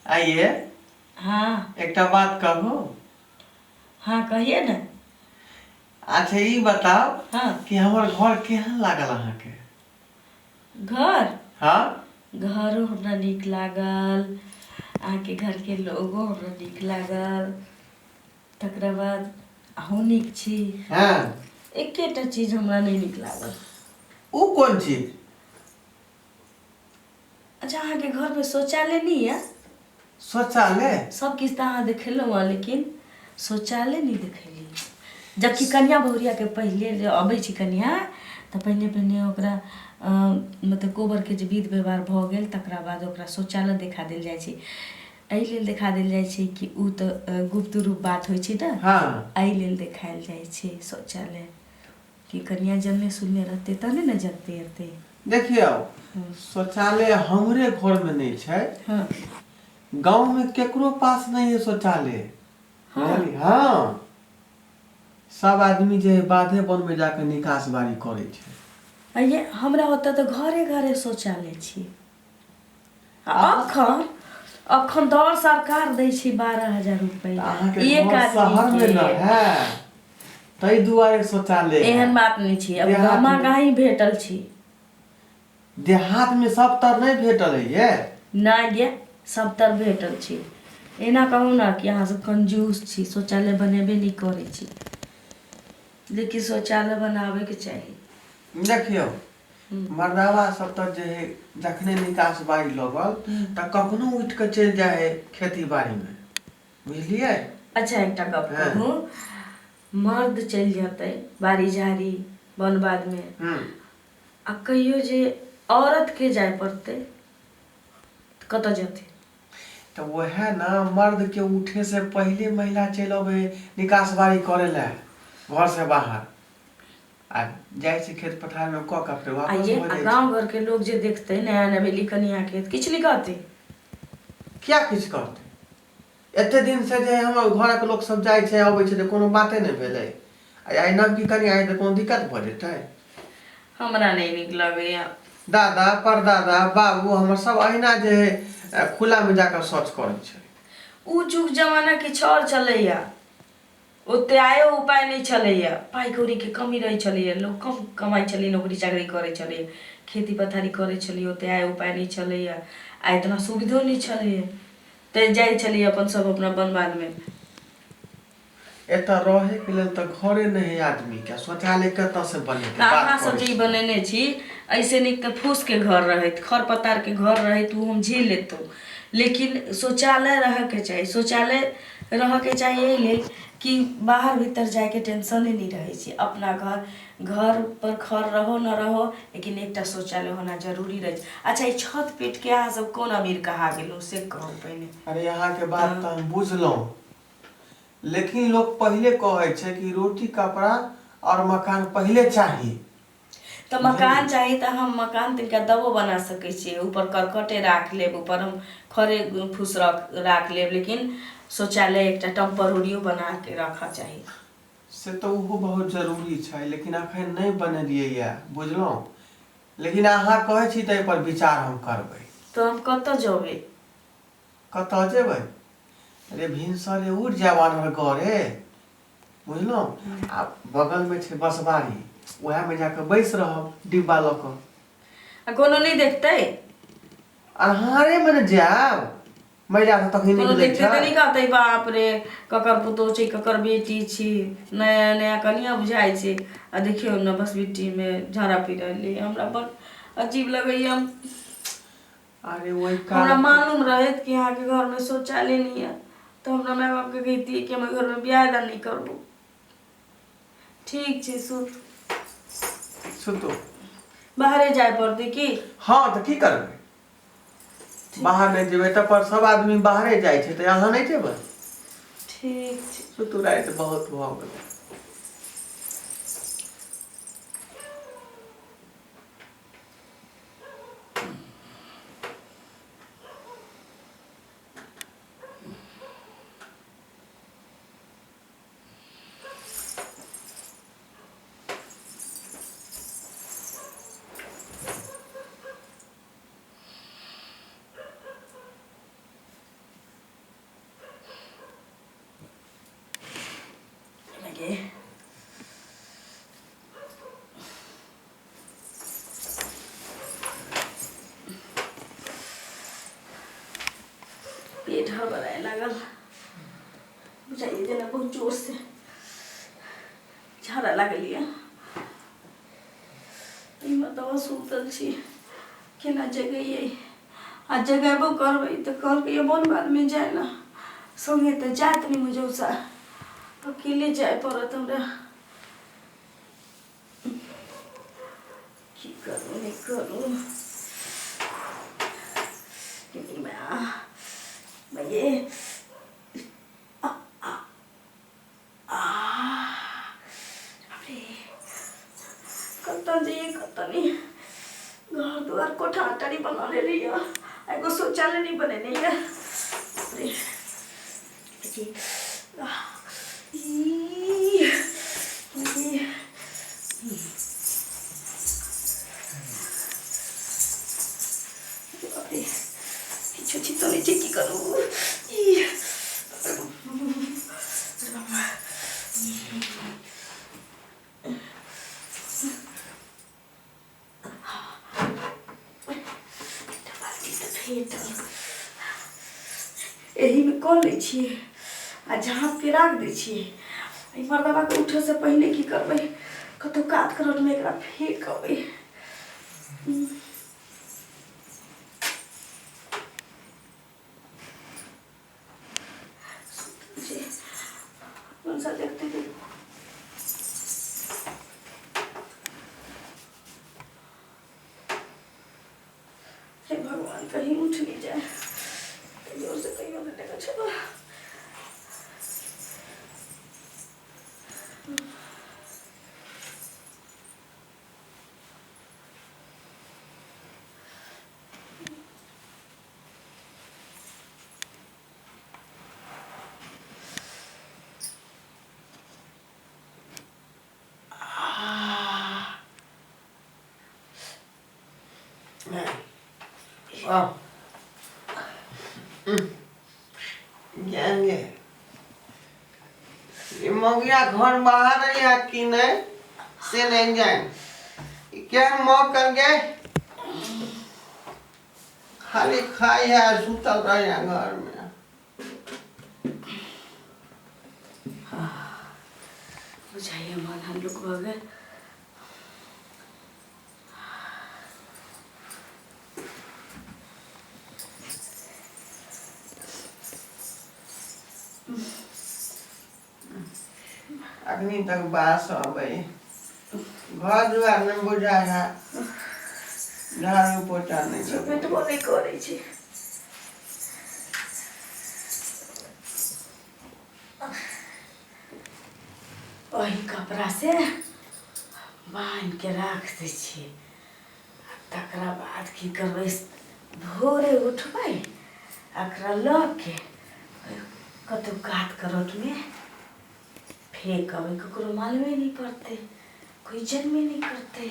आइए। हाँ। एकटा बात कहू? हाँ, कहिए ने। अच्छा, ई बताउ हाँ। कि हमर घर केहन लागल अहाँके? घर? हाँ। घरो हमरा नीक लागल, अहाँके घरके लोगो हमरा नीक लागल, तकरा बाद अहूँ नीक छी। एकेटा चीज हमरा नहि नीक लागल। ओ कोन चीज? अच्छा, अहाँके घरमे शौचालय नहि यऽ? शौचालय? सब किछु तऽ अहाँ देखेलहुँ हँ, लेकिन शौचालय नहि देखेलियै। जबकि कनिया बहुरियाके पहिले जे अबै छै कनिया, तऽ पहिने पहिने ओकरा मतलब कोबरके जे विध व्यवहार भऽ गेल, तकरा बाद ओकरा शौचालय देखा देल जाइ छै। एहि लेल देखा देल जाइ छै कि ओ तऽ गुप्त रूप बात होइ छै ने। एहि लेल देखायल जाइ छै शौचालय कि कनिया जनने सुनने रहतै तहने ने जगतै एतै। देखियौ, शौचालय हमरे घरमे नहि छै। गाँवमे केकरो पास नहि है शौचालय। बुझलियै? हँ, सब आदमी जे है बाधे बनमे जाके निकास बारी करै छै। आ ये हमरा ओतऽ तऽ घरे घरे शौचालय छी। आ अखन अखन दर सरकार दै छै 12,000 रुपैआ अहाँके एक घर शहरमे आदमी न के। है, ताहि दुआरे शौचालय है। एहन बात नहि छै, अब देहातमे गामा गाही भेटल छी। देहातमे सब तर नहि भेटल है ये। नहि गे, सब तर भेटल छी। एना कहू ने कि अहाँ सब कंजूस छी, शौचालय बनेबे नहि करै छी, लेकिन शौचालय बनाबैके चाही। देखियौ, मर्दाबा सब तऽ जे है जखने निकास बारी लगल तऽ कखनो उठि कऽ चलि जाइ है खेती बाड़ीमे, बुझलियै? अच्छा, एकटा गप कहू, मर्द चलि जेतै बाड़ी झाड़ी वन बाधमे, आ कहियो जे औरतके जाय पड़तै तऽ कतऽ जेतै? तऽ वएह ने, मर्दके उठे से पहिले महिला चलि अबै है निकास बारी करै लए घरसँ बाहर, आ जाइ छै खेत पथारमे कऽ कऽ फेर आ वापस ये भऽ आ जाइ छै। गाँव घरके लोक जे देखतै नया नवेली कनियाके तऽ किछु नहि कहतै? किया किछु कहतै? एते दिनसँ जे हमर घरक लोक सब जाइ छै अबै छै तऽ कोनो बाते नहि भेलै, आ आइ नवकी कनिया आइ तऽ कोनो दिक्कत भऽ जेतै? हमरा नहि नीक लगैया। दादा परदादा बाबू हमर सब अहिना जे है खुलामे जाकऽ शौच करै छै। उ जुग जमाना किछु आओर छलैया, ओते आयो उपाय नहि छलैया, पाइ कौड़ीके कमी रहै छलैया, लोक कम कमाइ छलै, नौकरी चाकरी करै छलै, खेती पथारी करै छलै, ओते आय उपाय नहि छलैया आ इतना सुविधो नहि छलैया, तऽ जाइ छलियै अपन सब अपना वन बाधमे। एतऽ रहैके लेल तऽ घरे नहि है आदमीके, शौचालय कतऽसँ बनेतै? तऽ बात अहाँ सब करै जे ई छी। बनेने छी, एहिसँ नीक तऽ फूसके घर रहैत, खर पतारके घर रहैत, ओ हम झेल लेतहुँ, लेकिन शौचालय रहऽके चाही। शौचालय रहऽके चाही एहि लेल कि बाहर भीतर जाइके टेंशने नहि रहै छै। अपना घर घर पर खर रहो न रहो, लेकिन एकटा शौचालय होना जरूरी रहै छै। अच्छा, ई छत पीटके अहाँ सब कोन अमीर कहा गेलहुँ से कहू पहिने। अरे, अहाँके बात तऽ हम बुझलहुँ, लेकिन लोक पहिले कहै छै कि रोटी कपड़ा और मकान पहिले चाही। तऽ मकान चाही तऽ हम मकान तनिका दबो बना सकै छियै, ऊपर करकटे राख लेब, ऊपर हम खरे फूस रख राख लेब, लेकिन शौचालय एकटा टेम्पररियो बना के राखऽ चाही। से तऽ ओहो बहुत जरूरी छै, लेकिन अखन नहि बनेलियै, बुझलहुँ? लेकिन अहाँ कहै छी तऽ एहिपर विचार हम करबै। तऽ हम कतऽ जेबै? कतऽ जेबै? अरे, भिनसरे उठि जायब आन्हर गरे, बुझलहुँ? आ बगलमे छै बसबारी, उएहमे जाकऽ बैस रहब डिब्बा लऽ कऽ। आ कोनो नहि देखतै? अन्हारेमे ने जायब, महिला सब तखनी कोनो निकलै देखतै तऽ छै। नहि कहतै बाप रे, ककर पुतोहु छै, ककर बेटी छी, नया नया कनिया बुझाइ छै, आ देखियौ ने बस बिट्टीमे झाड़ा पी रहलै? हमरा बड़ अजीब लगैया। अरे, ओहि हमरा काल मालूम रहैत कि अहाँके घरमे शौचालय नहि यऽ तऽ हमरा माय बापके कहितियै कि हमर घरमे बियाह दान नहि करबो। ठीक छै, सुत। सुतू। बाहरे जाय पड़तै की? हँ, तऽ की करबै? बाहर नहि जेबै तऽ पर सब आदमी बाहरे जाइ छै, तऽ अहाँ नहि जेबै? ठीक छै। सुतू, राति बहुत भऽ गेलै। पेट हड़बड़ाए लागल, बुझाइए जेना बहुत जोरसँ झाड़ा लागल यऽ। एहिमे तऽ सुतल छी, केना जगैयै? आ जगेबो करबै तऽ कहलकै बोन बाधमे जाय ने सङ्गे, तऽ जायत नहि मुजौसा, अकेले जाय पड़त हमरा। की करू नहि करू? ये कतऽ जइए कतऽ नहि? घर दुआर कोठा अटारी बना लेली यऽ, एगो शौचालय नहि बनेने यऽ। रे बापरे, किछु छितो नहि छै, की करू? ई बाबा, बाल्टी तऽ फेटल, एहिमे कऽ लै छियै आ झाँपिके राख दै छियै। एहि मर्दबाके उठऽसँ पहिने की करबै, कतहु कात करौटमे एकरा फेकबै। कौन सा देखते थे। हे भगवान, कहीं उठ नहीं जाए, जोर से कहीं नहीं देखा। चलो जाएंगे। ये मौगिया घर बाहर है या कि नहीं से नहीं जाए। क्या मौक कर गए, खाली खाई है, सुतल रहे है घर में। बुझाइए मन हल्लुक भऽ गेल। अखनी तक बास अबै, घर दुआर नहि बुझाइ है, झाड़ू पोछा नहि लगै। पेटबो नहि करै छै। ओहि कपड़ासँ बान्हिके राख दै छियै आ तकरा बाद की करबै? भोरे उठबै, एकरा लऽ के कतहु कात करौटमे फेकबै, ककरो मालूमे नहि पड़तै, कोइ जनबे नहि करतै।